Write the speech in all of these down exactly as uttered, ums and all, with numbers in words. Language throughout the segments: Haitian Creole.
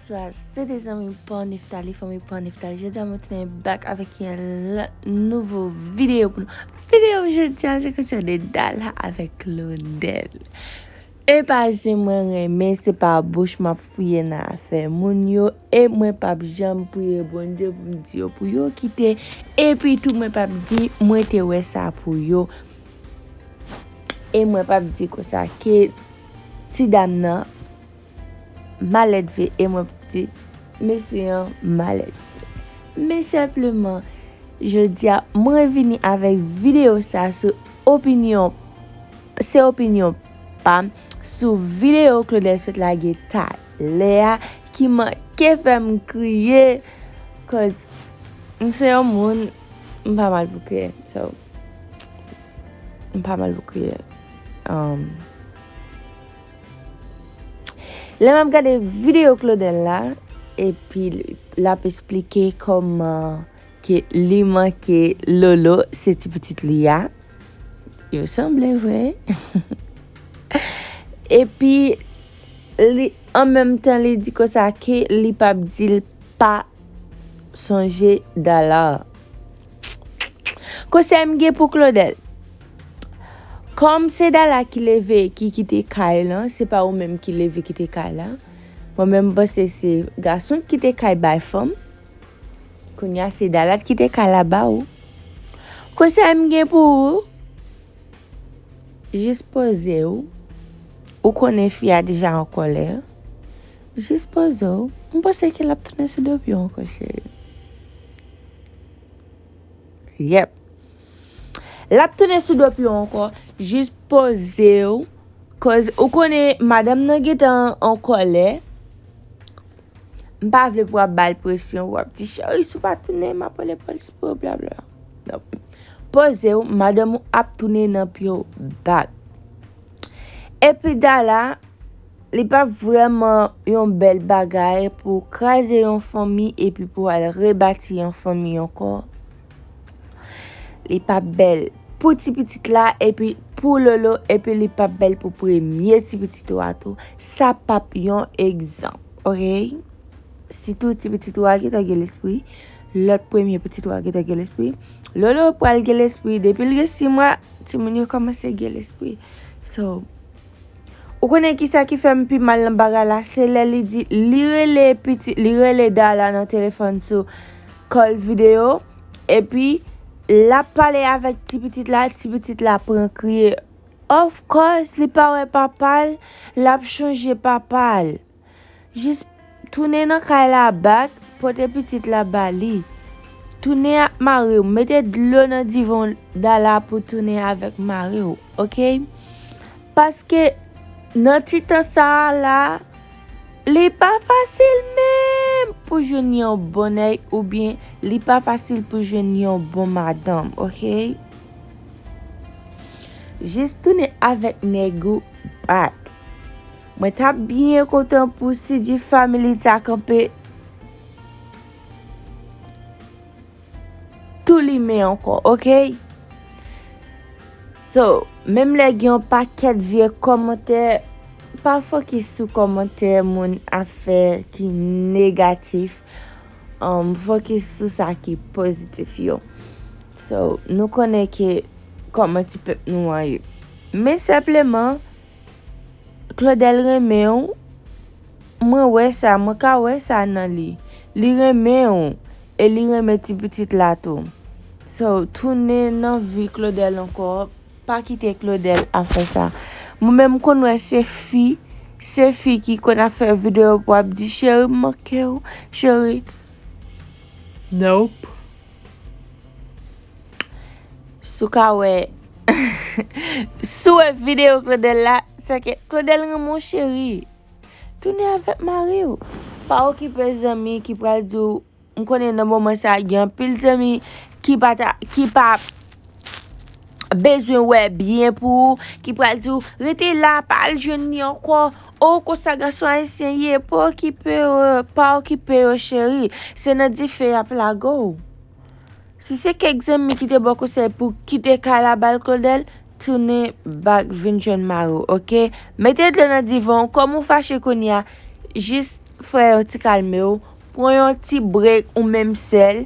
Bonswa, se te zanmi pa w Neftali, fanmi pa w Neftali. Jodi a mwen tounen back avèk yon lòt nouvo videyo pou nou. Videyo jodi a se konsène Dala avèk Claudel. E pa zen mwen renmen, se pa bouch m ap fouye nan afè moun yo. E mwen p ap janm priye Bondye pou m di yo pou yo kite. Epi tou mwen p ap di mwen te wè sa pou yo. E mwen p ap di konsa ke ti dam nan malèdve e mwen p ap di mesye an malèdve. Men senpleman, jodi a, mwen vini avèk videyo sa sou opinyon, se opinyon pa m sou videyo Claudel sot lage talè a ki manke fè m kriye. Cause m se yon moun, m pa mal pou kriye. So, m pa mal pou kriye. Um, lè m ap gade videyo Claudel la, epi l ap esplike kòman ke li manke Lolo, se ti pitit li a. Yo sanble vre. Epi, li, an menm tan, li di konsa ke li p ap di l pa sonje Dala. Konsèy m gen pou Claudel. Kòm se Dala ki leve, ki kite kay lan, se pa ou menm ki leve kite kay la. Mwen menm, m panse se gason ki kite kay bay fanm. Kounye a, se Dala ki kite kay la ba ou. Konsèy m gen pou ou, jis poze w. Ou konnen fi a deja an kòlè. Jis poze w. M panse ke l ap tounen sou do pye w ankò, cheri. Yep. L ap tounen sou do pye w ankò. Jis poze w. Cause ou konnen madanm nan gentan an kòlè. M pa vle pou w ap ba l presyon, w ap di, "Cheri, si w pa tounen, m ap rele polis pou yo, blabla." Non. Poze w, madanm ou ap tounen nan pye w back. Epi Dala, li p ap vrèman yon bèl bagay pou w kraze yon fanmi epi pou w al rebati yon fanmi ankò. Li p ap bèl pou ti pitit la, epi pou Lolo, epi li p ap bèl pou premye ti pitit ou a tou. Sa p ap yon egzanp, oke? Sitou ti pitit ou a gentan gen lespri, lòt premye pitit ou a gentan gen lespri. Lolo pral gen lespri, depi l gen sis mwa, timoun yo kòmanse gen lespri. So, ou konnen kisa ki fè m pi mal nan bagay la? Se lè li di, li rele pitit, li rele Dala nan telefòn sou call videyo, epi l ap pale avèk ti pitit la, ti pitit la pran kriye. Of course, li pa wè papa l, l ap chonje papa l. Jis tounen nan kay la back, pote pitit la ba li. Tounen ak mari w, mete dlo nan divan w Dala pou tounen avèk mari w, oke? Paske nan ti tan sa a la, li pa fasil menm pou jwenn yon bon nèg oubyen li pa fasil pou jwenn yon bon madanm, oke? Jis tounen avèk nèg ou back. Mwen t ap byen kontan pou C G Family ta kanpe tou limen ankò, oke? So, menm lè gen yon pakèt vye kòmantè, pa fokis sou kòmantè moun ap fè ki negatif. Um, fokis sou sa ki pozitif yo. So, nou konnen ke kòman ti pèp nou an ye. Men senpleman, Claudel renmen w. Mwen wè sa, mwen ka wè sa nan li. Li renmen w, e li renmen ti pitit la tou. So, tounen nan vi Claudel ankò. Pa kite Claudel ap fè sa. Mwen menm, m konn wè se fi, se fi ki konn ap fè videyo pou ap di, "Cheri, m manke w, cheri." Nope. Si w ka wè, si w wè videyo Claudel la, se ke Claudel renmen w, cheri. Tounen avèk mari w. Pa okipe zanmi ki pral di w, m konnen nan moman sa a, gen anpil zanmi ki pa ta, ki pa bezwen wè byen pou ou, ki pral di w, "Rete la, pa al jwenn li ankò. O, konsa gason ayisyen ye, pa okipe yo, pa okipe yo, cheri. Se nan dife y ap lage w." Si se kèk zanmi ki te ba w konsèy pou w kite kay la ba l, Claudel, tounen back vin jwenn mari w, oke? Mete dlo nan divan w, kòm ou fache kounye a, jis fè yon ti kalme w, pran yon ti break ou menm sèl,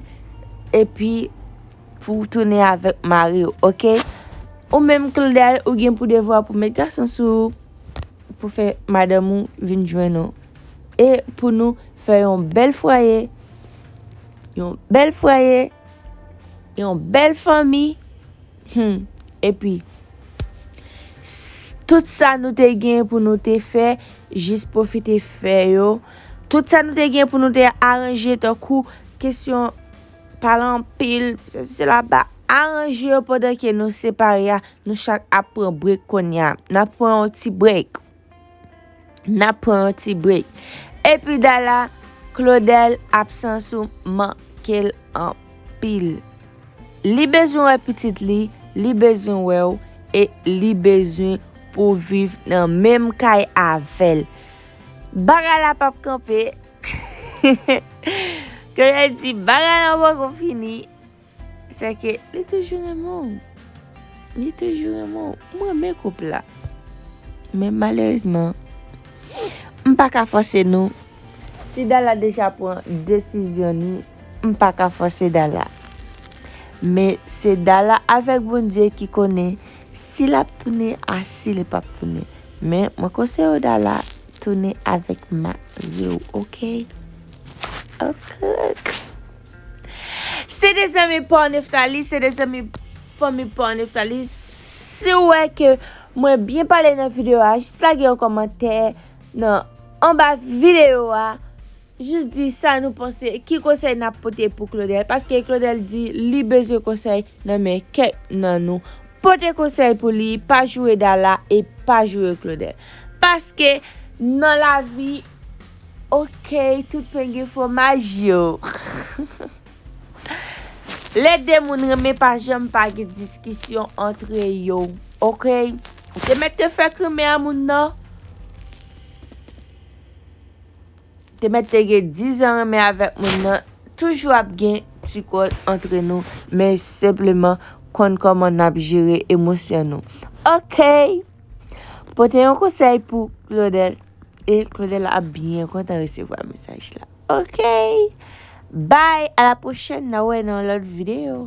epi pou w tounen avèk mari w, oke? Ou menm, Claudel, ou gen pou devwa pou met gason sou ou, pou fè madanm ou vin jwenn ou. E pou nou fè yon bèl fwaye, yon bèl fwaye, yon bèl fanmi. Hmm. Epi, s- tout sa nou te gen pou nou te fè, jis pwofite fè yo. Tout sa nou te gen pou nou te aranje, tankou kesyon pale anpil, sesi sela, pa aranje yo pandan ke nou separe a, nou chak ap pran break kounye a. N ap pran yon ti break. N ap pran yon ti break. Epi Dala, Claudel, absans ou manke l anpil. Li bezwen wè pitit li, li bezwen wè w, e li bezwen pou w viv nan menm kay avè l. Bagay la p ap kanpe. Claudel di, bagay la poko fini. Se ke li toujou renmen w. Li toujou renmen w. M renmen koup la. Men malerezman, m pa ka fòse nou. Si Dala deja pran desizyon ni, m pa ka fòse Dala. Men se Dala avèk Bondye ki konnen si l ap tounen a si li p ap tounen. Men mwen konseye w Dala, tounen avèk mari w, oke? Oke. Se de zanmi pa w Neftali, se de zanmi fanmi pa w Neftali. Si w wè ke mwen byen pale nan videyo a, jis lage yon kòmantè nan anba videyo a. Jis di sa nou panse, ki konsèy n ap pote pou Claudel. Paske Claudel di li bezwen konsèy nan men kèk nan nou. Pote konsèy pou li, pa joure Dala e pa joure Claudel. Paske nan lavi, oke, tout pen gen fwomaj yo. Lè de moun renmen pa janm pa gen diskisyon antre yo, oke? Ou te mèt te fè krimen a moun nan. Te mèt te gen diz an renmen avèk moun nan, toujou ap gen ti kòz antre nou, men senpleman konn kòman n ap jere emosyon nou. Oke! Pote yon konsèy pou Claudel, e Claudel ap byen kontan resevwa mesaj la. Oke! Bye! A la pwochèn, n a wè nan lòt videyo.